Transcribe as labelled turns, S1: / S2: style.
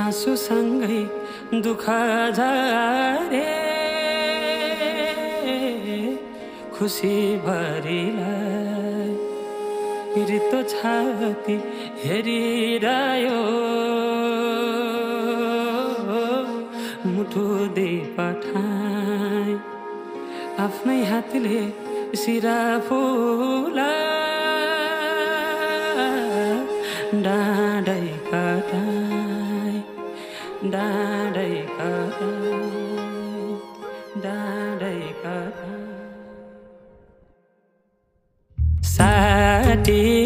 S1: आँसुसँगै दुःख झारे खुसी भरिलाई रित्तो छाती हेरिरह्यो मुटु दे पठाए आफ्नै हातले सिरा फुला डाँडै कटाए डाँडै कटाए डाँडै कटाए साटी